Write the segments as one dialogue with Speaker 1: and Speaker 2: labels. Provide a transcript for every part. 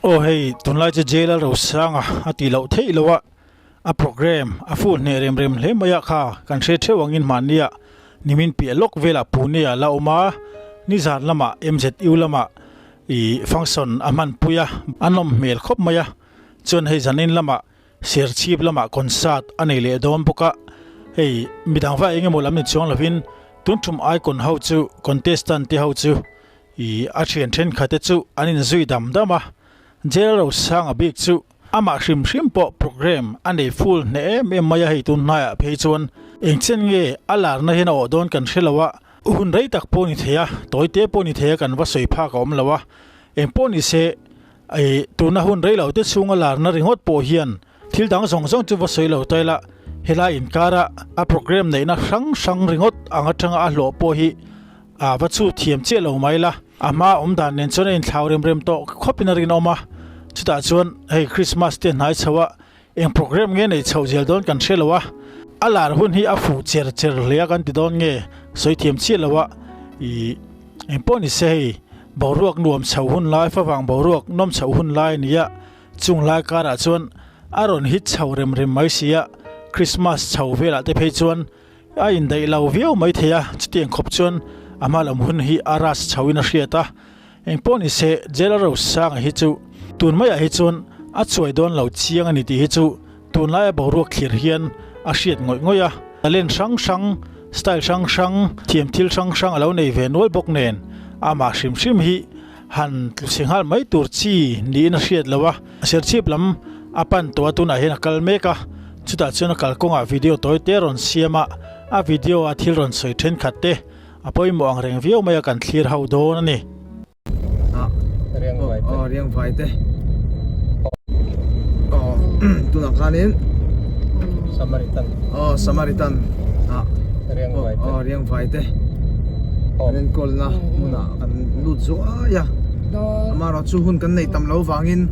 Speaker 1: Aw hei tunlai chu jail a ro sang a a tih loh theih loh a a program a fuh hneh rem rem hle mai a kha kan hre theuh angin mahnia nimin piah lawk velah Pune ah la awm a nizan lamah M_Z_U lamah ih function a hmanpui a a nawm hmel khawp mai a chuan hei zanin lamah Serchhip lamah concert a nei leh dawn bawk a, hei midang va eng emaw lam ni chuang lovin tun tum icon ho chu contestant te ho chu ih a thian thenkhat te chu an inzui dam dam a, Jail Rosanga bik chu amah hrim hrim pawh program a nei full hneh em em mai a, hei tun hnaiah phei chuan engchen nge a larna hian a awh dawn kan hre lo a, hun rei tak pawh ni thei a, tawi te pawh ni thei a kan va sawi phak a awm lo a, eng pawh ni se. Ih, tuna hun rei lo te chhunga larna ringawt pawh hian thil dang zawng zawng chu va sawi lo ta ila, helai inkara a program neihna hrang hrang ringawt ang atanga a hlawh pawh hi a va chhut thiam chiah lo mai la. A hma awm dan nen chuan a inthlau rem rem tawh khawpin a rinawm a, chutah chuan hei Christmas te hnai chho a eng program nge neih chhoh zel dawn kan hre lo a, a lar hun hi a fuh cher cher hle a kan ti dawn nge sawi thiam chiah lo a, ih eng pawh ni se hei boruak nuam chho hun lai favang boruak nawm chhoh hun lai a ni a, chung lai karah chuan a rawn hit chho rem rem mai si a, Christmas chho velah te phei chuan a indaih lo viau mai thei a, chutiang khawp chuan a hma lam hun hi a ras chho in a hriat a. Eng pawh ni se, Jail Rosanga hi chu tun maiah hi chuan a chuai dawn lo chiang a ni tih hi chu tunlaia boruak thlir hian a hriat ngawih ngawih a. Talent hrang hrang, style hrang hrang, thiam thil hrang hrang a lo nei ve nual bawk nen amah hrim hrim hi han tlu chhe nghal mai tur chi niin a hriat lo a. Serchhip lam a pan tawh a, tunah hian a kal mek a, chutah chuan a kalkawngah video tawi te rawn siam a, a video a thil rawn sawi thenkhat te A pawimawh ang reng viau mai a kan thlir ho dawn a ni.
Speaker 2: Ah, riang vai te. Oh, riang vai te. Oh, tunah khanin
Speaker 3: Samaritan.
Speaker 2: Oh, Samaritan. Ah,
Speaker 3: riang vai te.
Speaker 2: Oh, riang vai te. An enkawlna hmunah kan lut zuai a. Amaherawh chu hun kan nei tam lo vangin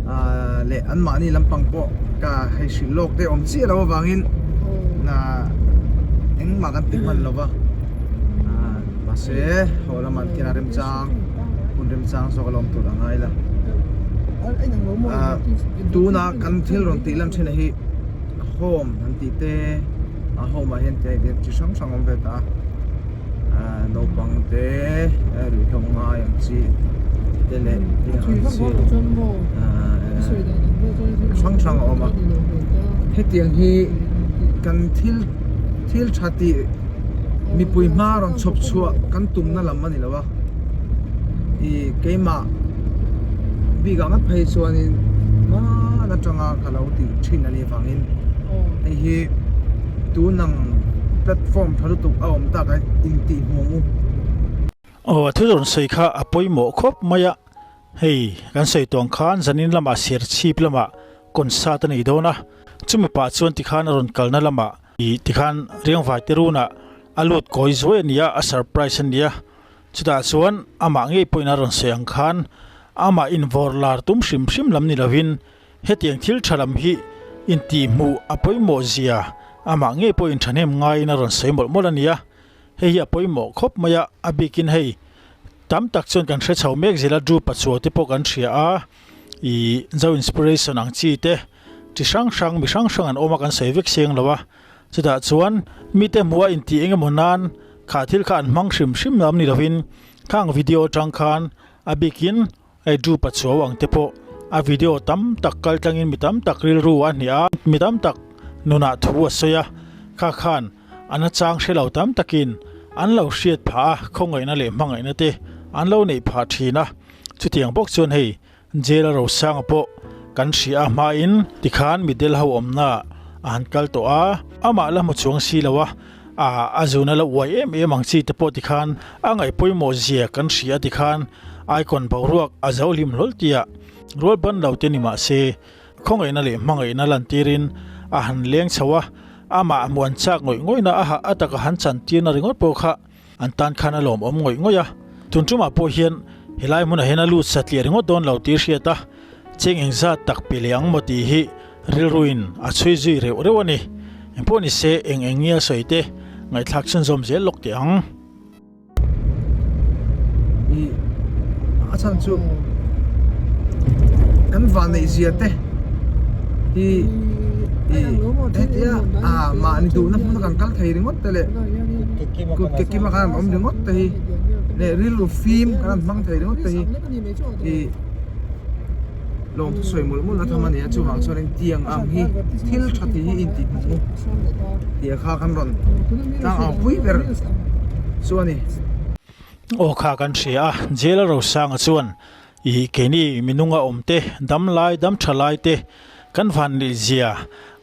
Speaker 2: ah leh anmahni lampang pawh ka hei hrilh lawk te awm chiah lo avangin na engmah kan ti hman lo va ah mahse haw lamah an kena remchang hun remchang zawk a lawm tur a ngai la ah tuna kan thil rawn tih lan thin hi home an tih te a home ah hian chi hrang hrang a awm ve ta a ah naupang te ruihhlo ngai ang chi te leh tiang ang chi ah hrang hrang a awm a hetiang hi kan thil thil tha tih mipui hma rawn chhawp chhuah kan tumna lam a ni lo a ih keimah bik ang phei chuanin hman atanga ka lo tih thin a nih avangin hei hi tunang platform tha lutuk a awm tak a intih hmuh ang u.
Speaker 1: Aw a thil rawn sawi kha a pawimawh khawp mai a, hei kan sawi tawng khan zanin lamah serchhip lamah concert a nei dawn a, chumi pah chuan tikhan a rawn kalna lamah ih tikhan riangvai te runah a lut kawi zuai a ni a, a surprise a ni a, chutah chuan amah ngei pawhin a rawn sawi ang khan amah invawr lar tum hrim hrim lam ni lovin Hetiang thil tha lam hi intihhmuh a pawimawh zia amah ngei pawhin thahnem ngaiin a rawn sawi mawlh mawlh a ni a, hei hi a pawimawh khawp mai a, a bikin hei tam tak chuan kan hre chho mek zel a, Drew Pachuau te pawh kan hria a, ih Zo Inspiration ang chi te chi hrang hrang mi hrang hrang an awm a kan sawi vek seng lo a, chutah chuan mite hmuha intih eng emaw nan kha thil kha an hmang hrim hrim lam ni lovin khang video atang khan a bikin Hei Drew Pachuau ang te pawh A video tam tak kal tlangin mi tam tak rilru a hnih a, mi tam tak nunah thu a sawi a, kha khan a nachang hre lo tam takin an lo hriat phah a, khawngaihna leh hmangaihna te an lo neih phah thin a. Chutiang bawk chuan hei Jail a Rosanga pawh kan hria a hmain tikhan mitdel ho awmna a han kal tawh a, amah la hmu chuang si lo a, a zun a la uai em em ang chi te pawh tikhan a ngaih pawimawh zia kan hria tikhan icon boruak a zo hlim hlawl tia rual ban lo te ni mah se khawngaihna leh hmangaihna lantirin a han leng chho a, amah hmuh an chak ngawih ngawihna a hah a taka han chantirna ringawt pawh kha An tan khan a lawmawm ngawih ngawih a, tun tumah pawh hian helai hmunah hian a lut satliah ringawt dawn lo tih hriat a, cheng engzat tak pe leh ang maw tih hi rilruin a chhui zui reuh reuh a ni. Engpawh ni se eng eng nge a sawi te ngaihthlak chhunzawm zel lawk teh ang.
Speaker 2: I a chhan chu kan van neih zia te hi i hetia a mahni duhna hmuna kan kal thei ringawt te leh Kut ke kima khan an awm ringawt te hi leh rilru fim khan an hmang thei ringawt te hi ih lawmthu sawi mawlh mawlh na tham a ni a chuvang chuanin tiang ang hi thil tha tih hi intih hmuh tih kha kan rawn tlang ang pui ber chu a ni.
Speaker 1: Aw kha kan hria a, Jail a Rosanga chuan ih keini minunga awm te dam lai dam tha lai te kan van leh zia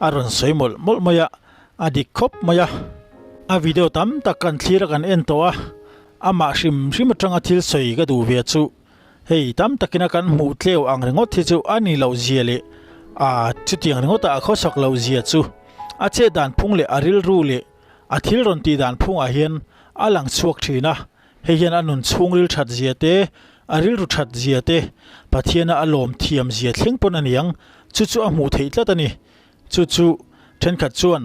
Speaker 1: a rawn sawi mawlh mawlh mai a. A dik khawp mai a, a video tam tak kan thlir a kan en tawh a, amah hrim hrim atanga thil sawi ka duh ve chu hei tam takin a kan hmuh tleu ang ringawt hi chu a ni loh zia leh a chutiang ringawt ah a khawsak loh zia chu a chet dan phung leh a rilru leh a thil rawn tih dan phungah hian a lang chhuak thin a, hei hian a nun chhungril that zia te a rilru that zia te Pathiana a lawm thiam zia thleng pawn a niang chu chu a hmuh theih tlat a ni. Chu chu thenkhat chuan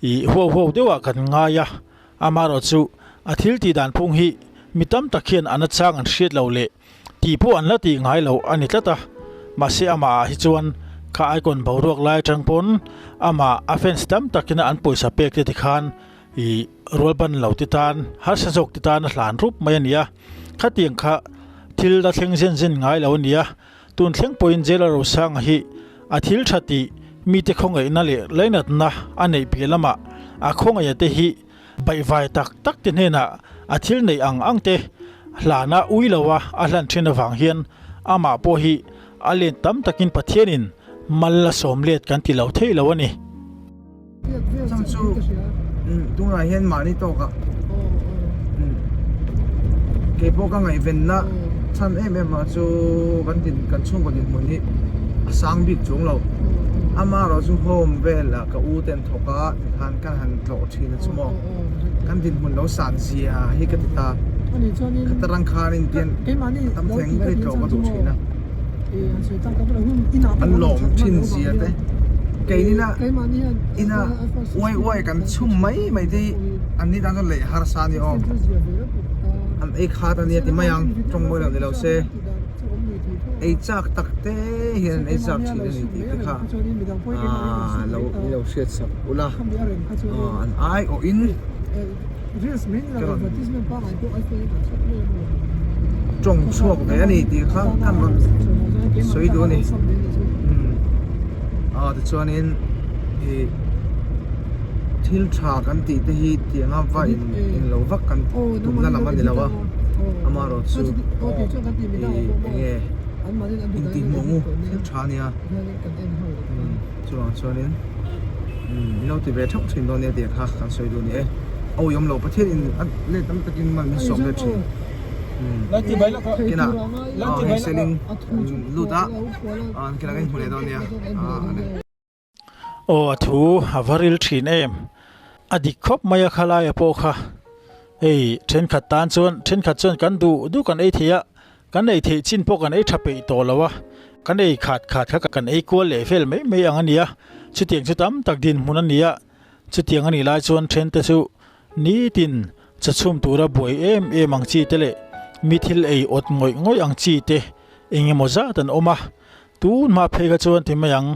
Speaker 1: ih huau huau deuhah kan ngai a, amaherawh chu a thil tih dan phung hi mi tam tak hian a nachang an hriat lo leh tih pawh an la tih ngai lo a ni tlat a, mahse amahah hi chuan kha icon boruak lai atang pawn amah a fans tam takin an pawisa pek te tikhan ih rual ban lo te tan harsa zawk te tan a hlan rup mai a ni a, khatiang kha thil la thleng zen zen ngai lo a ni a. Tun thleng pawhin Jail a Rosanga hi a thil tha tih mite khawngaihna leh lainatna a neih piah lamah a khawngaihna te hi baihvai tak tak te hnenah a thil neih ang ang te hlana ui loa a hlan thin avang hian amah pawh hi a len tam takin Pathianin mal a sawm let kan ti lo thei lo a ni.
Speaker 2: Chang chu tunah hian mahni tawkah kei pawh ka ngaihvenna chhan em em a chu kan din kan chhungkaw dinhmun hi a sang bik chuang lo amaherawh chu home velah ka u te an thawk a tikhan kan han tlawh thin a chu maw kan dinhmun lo san zia hi ka ti ta khata rang khanin tian tam thleng phei tlawh ka duh thin a. An lawm thin zia te keini la ina uai uai kan chhum mai mai te hi an ni tan chuan leh harsa a ni aw an ei khat a nia ti mai ang tawng mawi lo ni lo se ei chak tak te hian an ei chak thin a ni tih te kha aaa lo lo hriat sak ula aw an ai awh in. Ka rawn tawng chhuak ve a ni tih kha kan rawn sawi duh a ni umm ah tichuanin ih thil tha kan tih te hi tiang a va in in lo vak kan tumna lam a ni lo a amaherawhchu ih eng nge intihhmuh ang u thil tha a nia. Chuvang chuanin min lo ti ve theuh thin dawn nia tih kha kan sawi duh a ni e. A uiawm lo Pathian in a let tam takin mal min sawm let thin. Kinah hei seling lut a kinah kan inhmu leh dawn nia.
Speaker 1: Aw a thu a va ril thin em. A dik khawp mai a khalaia pawh kha hei thenkhat tan chuan thenkhat chuan kan duh duh kan ei thei a. Kan ei theih chin pawh kan ei tha peih tawh lo a, kan ei khat khat kha kan ei kual leh vel mai mai ang a ni a, chutiang chu tam tak dinhmun a ni a, chutiang a nih lai chuan then te chu nitin chawchhum tura buai em em ang chi te leh mi thil ei awt ngawih ngawih ang chi te eng emaw zat an awm a, tun hma phei kha chuan ti mai ang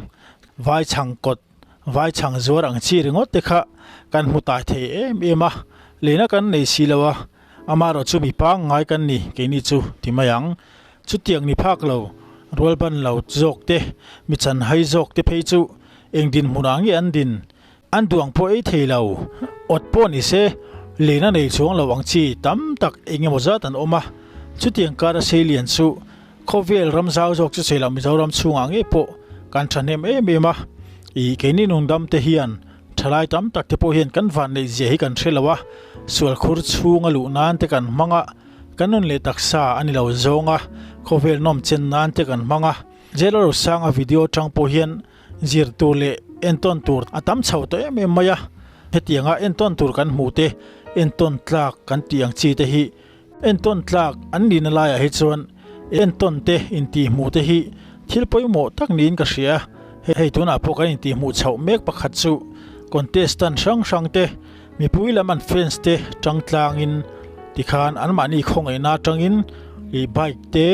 Speaker 1: vai chhang kawt Vai chhang zuar ang chi ringawt te kha kan hmu tai thei em em a, lehna kan nei si lo a, amaherawh chu mi pangngai kan ni keini chu ti mai ang. Chutiang ni phak lo. Rualban lo zawk te, mi chanhai zawk te phei chu eng dinhmunah nge an din? An duang pawh ei thei lo. Awt pawh ni se, len a nei chuang lo ang chi tam tak eng emaw zat an awm a. Chutiang kar a seilian chu khawvel ram zau zawk chu sawi lo Mizoram chhungah ngei pawh kan thahnem em em a. Ih keini nungdam te hian thalai tam tak te pawh hian kan vanneih zia hi kan hre lo a, sual khur chhunga luh nan te kan hmang a, kan nun leh taksa a ni lo zawng a, khawvel nawm chen nan te kan hmang a. Jail a rosanga video atang pawh hian Zir tur leh entawn tur a tam chho tawh em em mai a, hetianga entawn tur kan hmuh te, entawn tlak kan tih ang chi te hi entawn tlak an nihna laiah hi chuan entawn te intihhmuh te hi thil pawimawh tak niin ka hria. Hei tunah pawh kan intihhmuh chhoh mek pakhat chu contestant hrang hrang te, mipui lam an fans te tang tlangin tikhan anmahni khawngaihna atangin ih bike te,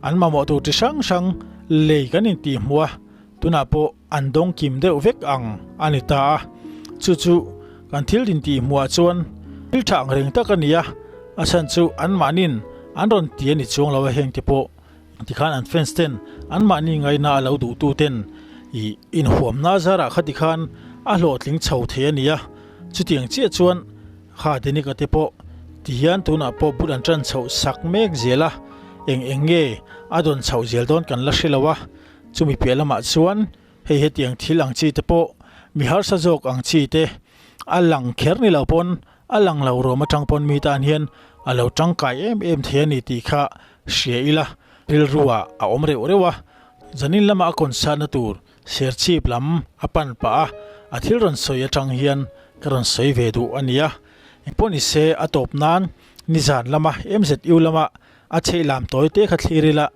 Speaker 1: An mamawh tur chi hrang hrang lei kan intihhmuh a, tunah pawh an dawng kim deuh vek ang a ni ta a. Chu chu kan thil intihhmuhah chuan thil tha ang reng tak a ni a, a chhan chu anmahniin an rawn ti a ni chuang lo a, hengte pawh tikhan an fans ten anmahni ngaina a lo duhtu ten ih inhuamna zarah kha tikhan a hlawhtling chho thei a ni a, chutiang chiah chuan Kha Danica te pawh ti hian tunah pawh bul an tan chhoh sak mek zel a, eng eng nge a dawn chhoh zel dawn kan la hre lo a, chumi piah lamah chuan hei hetiang thil ang chi te pawh mi harsa zawk ang chi te a lang kher ni lo pawn a lang lo rawm atang pawn mi tan hian a lo tangkai em em thei a ni tih kha hria ila rilru ah a awm reuh reuh a, zanin lama a concert na tur Serchhip lam a pan pah a, a thil rawn sawi atang hian ka rawn sawi ve duh a nia. Engpawh ni se a tawp nan nizan lama MZU lama a chheih lam tawi te kha thlir ila.